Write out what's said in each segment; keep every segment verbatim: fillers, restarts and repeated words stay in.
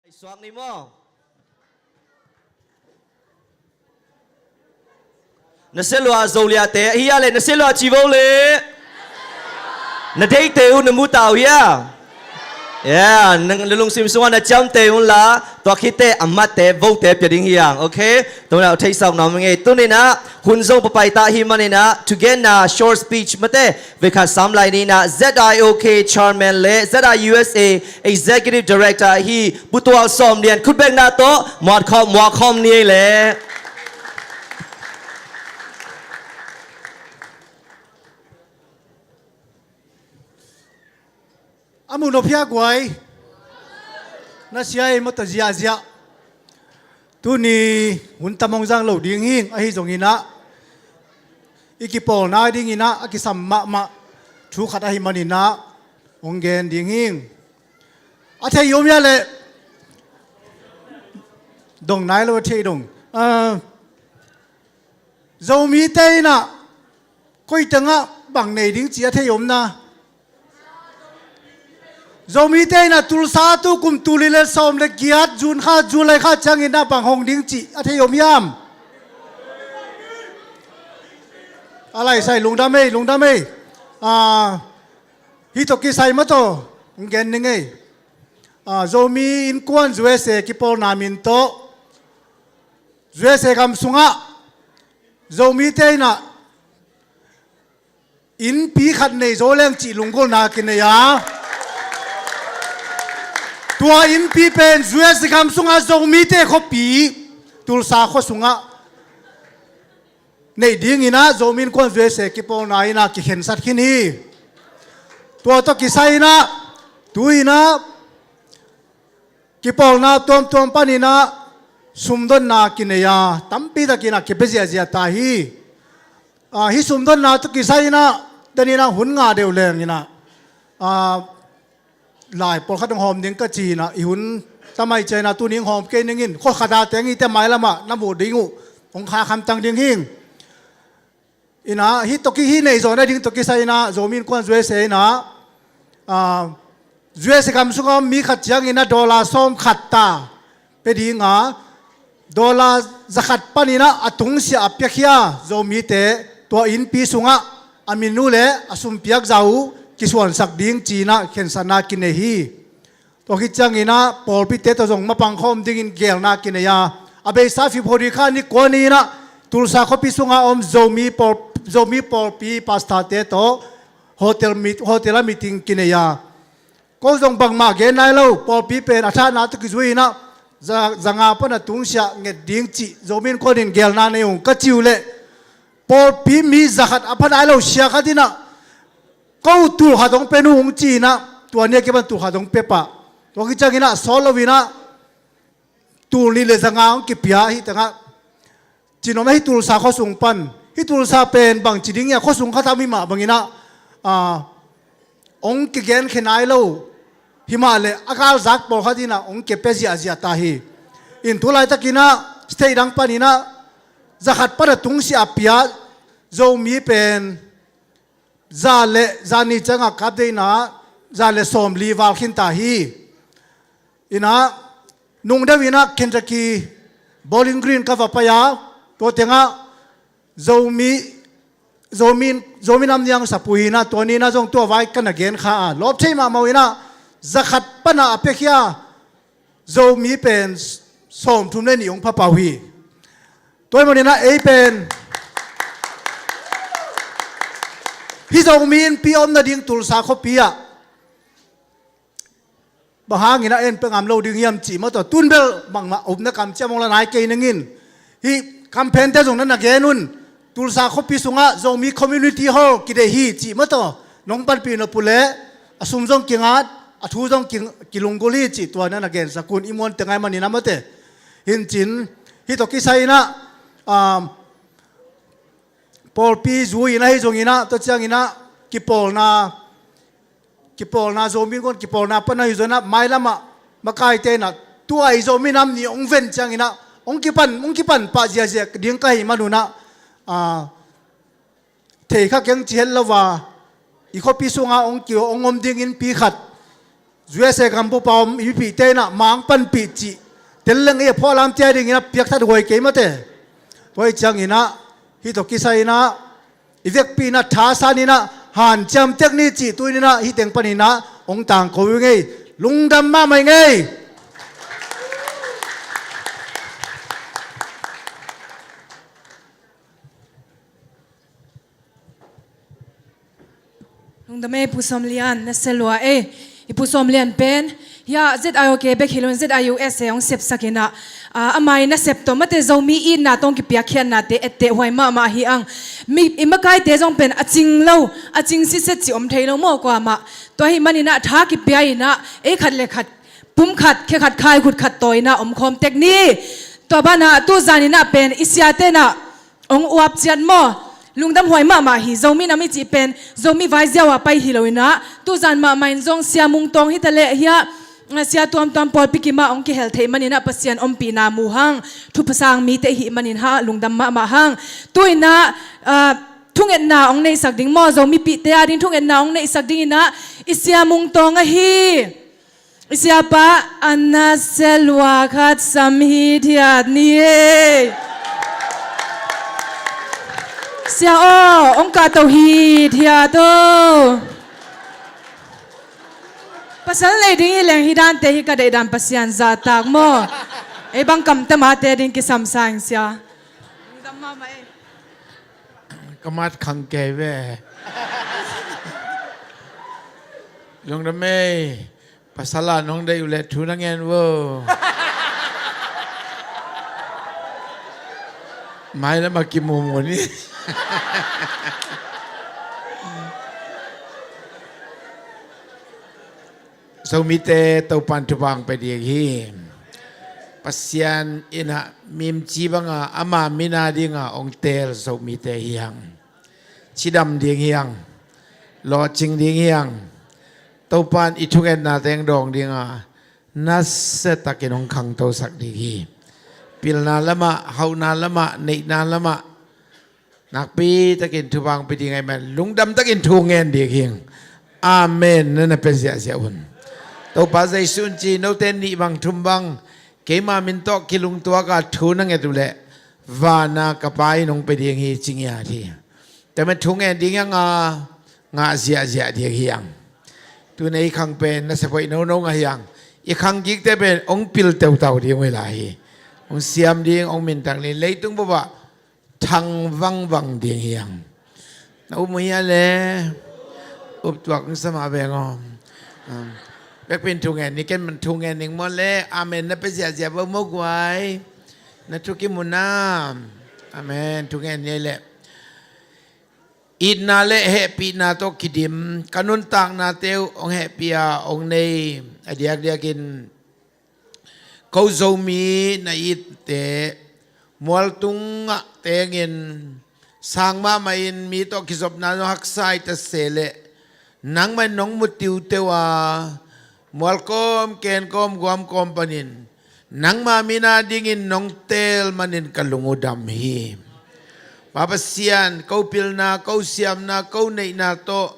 Suak ni maw? Na sia lua Zoliate, hi a le na sia lua ci vo le. Na deite uh na mu ta uh hia? Yeah, na, na lungsim sungah na ciamte un la, tua khit teh a matte vote pia ding hi hang, okay? Tuna uh theihsak nuam ngei. Tuninah hun zong papai ta hi maninah, to gen a short speech mate, veikhat sam lai ninah, Z I O K Chairman le Z I U S A Executive Director hi Pu Tual Sawm Lian khutbekna tawh muat khawm, muak khawm ni ei le. A mu nop hia guai. Na sia ei mawtaw ziahziah. Tuni hun tam hong zang lo ding hing, ahi zonginah i kipawlna dinginah a kisam mahmah thu khat ahi maninah hong gen ding hing. A thei om hia leh? Dong nai lo a thei dong. Ah, Zomite inah koi tengah bang nei ding ci a thei om na? Zomite inah Tulsa tu kum tul li le sawm le giat, June kha, July kha cianginah bang hong ding ci a thei om hiam? A laisai lungdam ei, lungdam ei. Ah, hih tawh kisai mawtaw hong gen ning ei. Ah, Zomi Innkuan U S A kipawlna min tawh U S A gam sungah Zomite inah innpi khat nei zo leng cih lunggulhna kinei a, tua innpi pen U S A gam sungah Zomite khuapi Tulsa khua sungah neih dinginah Zomi Innkuan U S A kipawlna inah kikhensat khin hi. Tua tawh kisai inah tu inah kipawlna tuamtuam paninah sumdonna kinei a, tampi takinah kipia ziahziah ta hi. Ah, hih sumdonna tawh kisai inah daninah hun ngah deuh lenginah, ah, lai pawlkhat hong hawm ding ka ci inah i hun tamai cianginah tuni hong hawm kei ningin, khua khat a teng i te mailamah na muh ding uh hong kha khamtang ding hing. Inah hih tawh ki, hih neihzawh nading tawh kisai inah Zomi Innkuan U S A inah, ah, U S A gam sungah mi khat cianginah dollar sawm khat ta pia dinga, dollar za khat paninah a tungsiah a piakhia Zomite tua innpi sungah a min uh le a sumpiak za uh kisuansak ding ci inah khensatna kinei hi. Tua khit cianginah pawlpite tawh zong mapang khawm dingin gelna kinei a, a beisa February kha ni kua ni inah Tulsa khuapi sungah om Zomi pawl, Zomi pawlpi pastorte tawh hotel meet, hotel ah meeting kinei a, ko zong bangmah gen nai lo, pawlpi pen a thatna tawh kizui inah za, za nga pan a tungsiah nget ding cih Zomi Innkuan in gelna nei ung ka ci uh leh, pawlpi mi za khat a pha nai lo sia khat inah ko tul khat hong pia nu hong ci inah tua ni a kipan tul khat hong pia pah. Tua khit cianginah sawt lo inah tul nih le za nga hong kipia hih tengah cinom ahi Tulsa khuasung pan. Hih Tulsa pen bangci ding hia, khuasung khat a mi mah banginah, ah, hong kigenkhia nai lo. Himah le a galzak pawlkhat inah hong kipia ziahziah ta hi. In tu laitakinah state dang paninah za khat pan a tungsiah a pia Zomi pen za le za ni ciangah kap dei inah za le sawm li val khin ta hi. Inah nung deuh inah Kentucky Bowling Green ka va pai a, tua tengah Zomi, Zomi, Zomi nam niang sapui inah tua ni inah zong tua vai ka na gen kha a, lawp thei mahmah uh inah za khat pan a a piakhia Zomi pen sawmthum le nih hong pha pah uh hi. Tua ahih maninah ei pen hih Zomi innpi a om nading Tulsa khuapi ah bang hangin a en pia ngam lo ding hiam cih mawtaw, tun bel bangmah upna kamciam hong la nai kei ningin, hih kamphente zong na na gen un. Tulsa khuapi sungah Zomi Community Hall kideih hi cih mawtaw nong panpih nop uh leh a sum zong kingat, a thu zong ki, kilunggulh hi cih tua na na gensak un. I muan teng ahih manin a mawte. Hincin hih tawh kisai inah, um, pawlpi zui in ahi zongin ah, tua ciangin ah kipawlna, kipawlna Zomi Innkuan kipawlna pan ahi zongin ah, mailam ah makaite in ah tua i Zomi Nam Ni hong ven ciangin ah hong kipan, hong kipan pah ziahziah ding ka hih man un ah, ah, thei kha keng ci het lo a, i khuapi sungah hong ki, hong om ding innpi khat U S A gam bupa om i mipihte in ah mangpanpih cih tel leng ei a phuahlamte a dingin ah piakthat huai kei mate. Tua hi ciangin ah hih tawh kisai in ah i vekpi in ah thasan in ah hanciam tek ni cih tu-in ah hih teng panin ah hong tangko uh hi ing ei. Lungdam mahmah ing ei. Lungdam ei, Pu Sawm Lian, na sia lua ei. I Pu Sawm Lian pen, hia Z I O K bek hi loin Z I U S A hong sepsak in ah, ah, amah in a sep tawh mate Zomi itna tawh hong kipiakkhiatnate etteh huai mahmah hi ang. Mi, i makaite zong pen a cing lo, a cing sitset cih om thei lo maw kuamah. Tua ahih manin ah tha kipia in ah, ei khat le khat, pum khat, khe khat, khaikhut khat tawi in ah omkhawm tek ni. Tua banah, tuzan in ah pen, i siate in ah, hong uap ciat maw? Lungdam huai mahmah hi. Zomi nam i cih pen Zomi vaiziau a pai hi lo in ah, tuzan mahmah in zong Sia Mung Tawng hi ta leh hia, Sia Tuam Tuam pawlpi kim ah hong kihel theih manin ah Pasian ompihna mu hang. Thupha sang mite i hih manin ah lungdam mahmah hang. Tu-in ah, ah, thungetna hong neihsak ding maw? Zomipihte a ding thungetna hong neihsak dingin ah i Sia Mung Tawng ahi. I siapa, a na sia lua khat sam hithiat ni ei. Sia aw, hong kahto hithiat o. Pasal nei ding hi leng hih dante hi ka deihdan Pasian zahtak maw. Ei bang kamta mate ding kisam sa ing sia. Ka mat khang kei ve. Lungdam ei. Pasal a nong deih uh leh thu na ngen vo. Mailam a kimumu ni. Zomite Topan thupha hong pia ding hi. Pasian in ah mimci banga ama min a dinga hong teel Zomite hi hang. Cidam ding hi hang. Lawhcing ding hi hang. Topan i thungetnate hong dawng dinga nasiatakin hong khangtosak ding hi. Pilna lamah, hauhna lamah, neihna lamah nakpitakin thupha hong pia ding ahih man lungdamtakin thu ngen ding hi. Amen. Na na pia ziahziah un. Topa Jesuh in ci, note nih bang thum bang keima min tawh kilungtuaka thu na nget uh leh vana ka Pa in hong pia ding hi, ci ngiat hi. Tua man thu ngen ding hi hang a, ngah ziahziah ding hi hang. Tuna i khang pen na sep hoih nono ngah hi hang. I khang kikte pen hong pil teutau ding uh hi lai hi. Hong siam ding, hong minthang ding, leitung bup ah thang vangvang ding hi hang. Na up uh hia le? Up tuak hong sa mah veng aw. Um, bekpin thu ngen ni, ken man thu ngen ning maw le? Amen na pia ziahziah vo maw guai. Na thu kimu na. Amen. Thu ngen ni leh. Itna le hehpihna tawh kidim, ka nuntaknate uh hong hehpih a hong nei a diakdiakin ko Zomi na itte mualtungah tengin sang mahmah in mi tawh kizopna zong haksa hi ta se leh nangmah in nong mu tiuteu a mual kawm ken kawm guam kawm panin nangma min a dingin nong teel manin ka lung uh dam hi. Pa Pasian, ko pilna, ko siamna, ko neihna tawh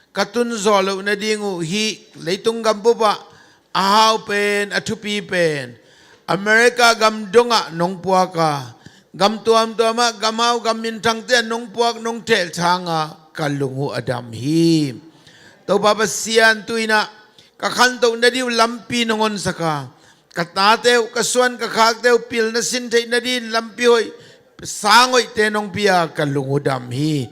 ka tunzawh loh nading uh hih leitung gam bup ah a hau pen, a thupi pen America gam dongah nong puak a, gam tuamtuam ah gam hau gam minthangte ah nong puak nong theh ciangah ka lung uh a dam hi. Topa Pasian, tu-in ah ka khantoh nading uh lampi nong honsak a, ka tate uh, ka suan ka khakte uh pilna sin theih nading lampi hoih, sang hoihte nong pia ka lung uh dam hi.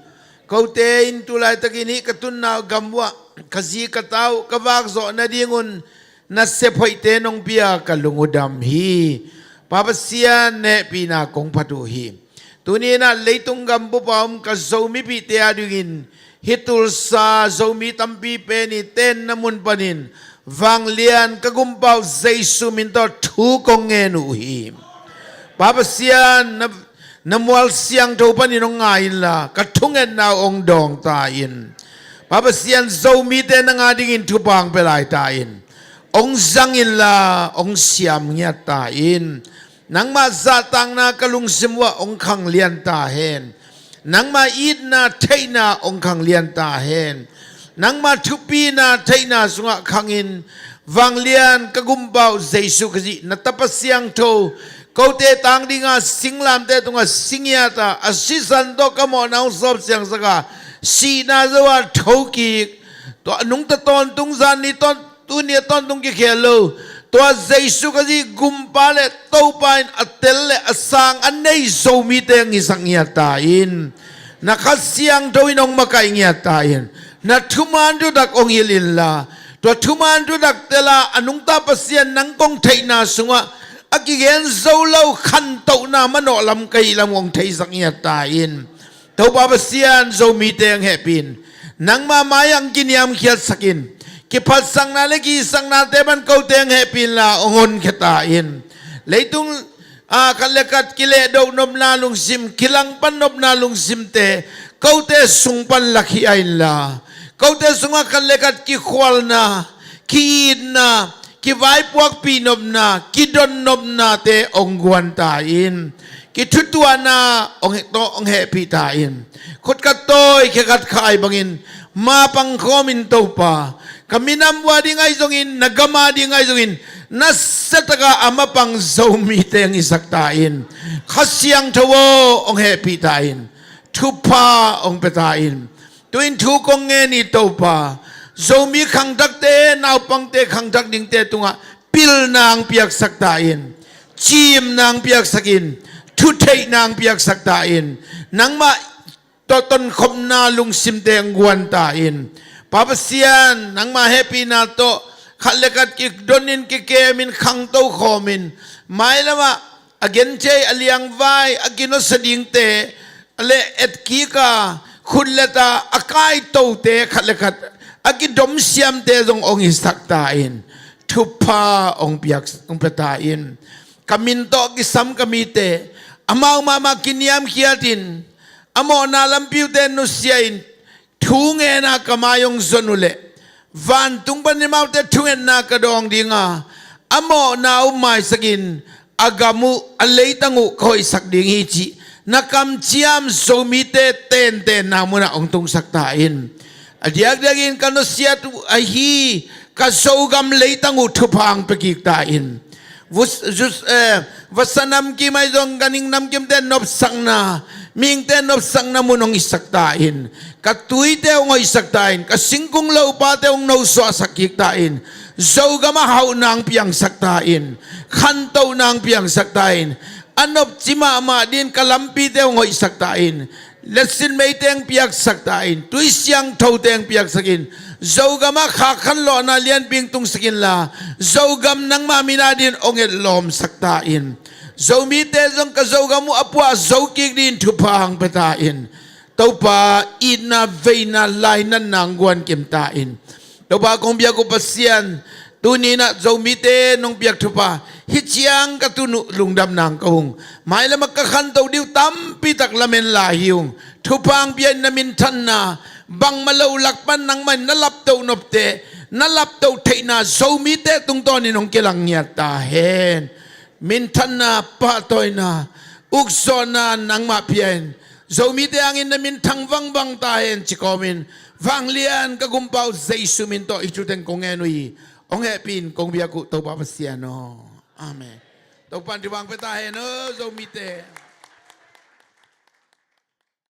Kote in tu laitakin hih ka tunna uh gam uh ah ka zi ka ta uh ka vak zawh nadingun nasep hoihte nong pia ka lung uh dam hi. Pa Pasian, na hehpihna kong phat uh hi. Tuni in ah leitung gam bup a om ka Zomipihte a dingin hih Tulsa Zomi tampi pen i tenna mun panin vanglian ka gumpa uh Jesu min tawh thu kong ngen uh hi. Pa Pasian, na, na mual siangtho panin hong ngai inla ka thungetna uh hong dawng ta in. Pa Pasian, Zomite nang a dingin thupha hong pia lai ta in. Hong zang inla hong siam ngiat ta in. Nangmah zahtakna ka lungsim uh ah hong khanglian ta hen. Nangmah itna theihna hong khanglian ta hen. Nangmah thupina theihna sungah khangin Vanglian ka gumpa uh Jesu Khazih, na tapa siangtho, kote tang dinga singlamteh tungah si ngiat a, a sisan tawh ka mawhna hong sawp siangsak a, sihna zo a thokik, tua a nungta tawntung, zan ni tawn, tuni a tawntung kikhel lo, tua Jesu Khazih gumpa le Topa in a tel le a sang a nei Zomite hong hisak ngiat ta in. Na Kha Siangtho in hong makaih ngiat ta in. Na thuman thutak hong hilh inla, tua thuman thutak tel a, a nungta Pasian nang kong theihna sungah a kigen zo lo khantohna manawh lam ka hih lam hong theisak ngiat ta in. Topa Pasian, Zomite hong hehpih in. Nangma mai-ah hong kiniamkhiatsak in. Kiphatsakna le kihisaknate pan kote hong hehpih inla hong honkhia ta in. Leitung a, khat le khat kilehdoh nopna lungsim, kilangpan nopna lungsimte kote sung pan lakhia inla, kote sungah khat le khat kikhualna, ki-itna, kivaipuakpih nopna, kidon nopnate hong guan ta in. Kithutuahna hong he-, tawh hong hehpih ta in. Khut khat tawi, khe khat khai bangin mapang khawmin Topa, ka minam uh a ding ahi zongin, na gam a ding ahi zongin, nasia taka a mapang Zomite hong hisak ta in. Kha Siangtho aw, hong hehpih ta in. Thupha hong pia ta in. Tu-in thu kong ngen hi Topa, Zomi khangthakte, naupangte khangthak dingte tungah pilna hong piaksak ta in. Cimna hong piaksak in. Thutheihna hong piaksak ta in. Nangmah tawh tonkhopna lungsimte hong guan ta in. Pa Pasian, nangma hehpihna tawh khat le khat kidonin, kikemin, khangto khawmin, mailamah a genthei, a liangvai, a kinusia dingte, a le etkik a, khut le ta a kaitote khat le khat a kidomsiamte zong hong hisak ta in. Thupha hong piak, hong pia ta in. Ka min tawh kisam ka mite amau mahmah kiniamkhiatin, a mawhna lampi uhte nusiahin, thu ngen a ka mai hong zon uh leh, vantung panin amaute thungetna ka dawng dinga, a mawhna uh maisakin, a gam uh, a leitang uh ka hoihsak ding hi cih na kamciam Zomite tentenna munah hong tungsak ta in. A diakdiakin ka nusiat uh ahi ka Zogam leitang uh thupha hong piakik ta in. Vus-, zus-, eh, vasa namkim ahi zong ganhing namkimte nopsakna, mihingte nopsakna mun hong hisak ta in. Ka tuite hong hoihsak ta in. Ka singkung lopate hong nosuahsak kik ta in. Zogam ah hauhna hong piangsak ta in. Khantohna hong piangsak ta in. A nopci mahmah dingin ka lampite hong hoihsak ta in. Letsin meite hong piaksak ta in. Tui siangthote hong piaksak in. Zogam ah khak khanlawhna lianpi hong tungsak inla, Zogam nangma min a dingin hong etlawmsak ta in. Zomite zong ka Zogam uh a puah zo kik dingin thupha hong pia ta in. Topa, itna, veina, lainatna hong guan kim ta in. Topa, kong biak uh Pasian, tuni-in ah Zomite nong piak thupha hih ciang ka tun uh lungdam nang ka hung. Mailam ah ka khanto ding uh tampi tak lamen lai hi ung. Thupha hong pia in, na minthanna bangmah lo lak pan nangmah in na laptoh nopte, na laptoh theihna Zomite tungtawnin hong kilang ngiat ta hen. Minthanna, pahtawina, ukzawhna nangmah pia in. Zomite hangin na minthang vangvang ta hen ci kawmin, vanglian ka gumpa uh Jesu min tawh hih thu teng kong ngen uh hi. Hong hehpih in, kong biak uh Topa Pasian aw. Amen. Topa'n thupha hong pia ta hen aw, Zomite.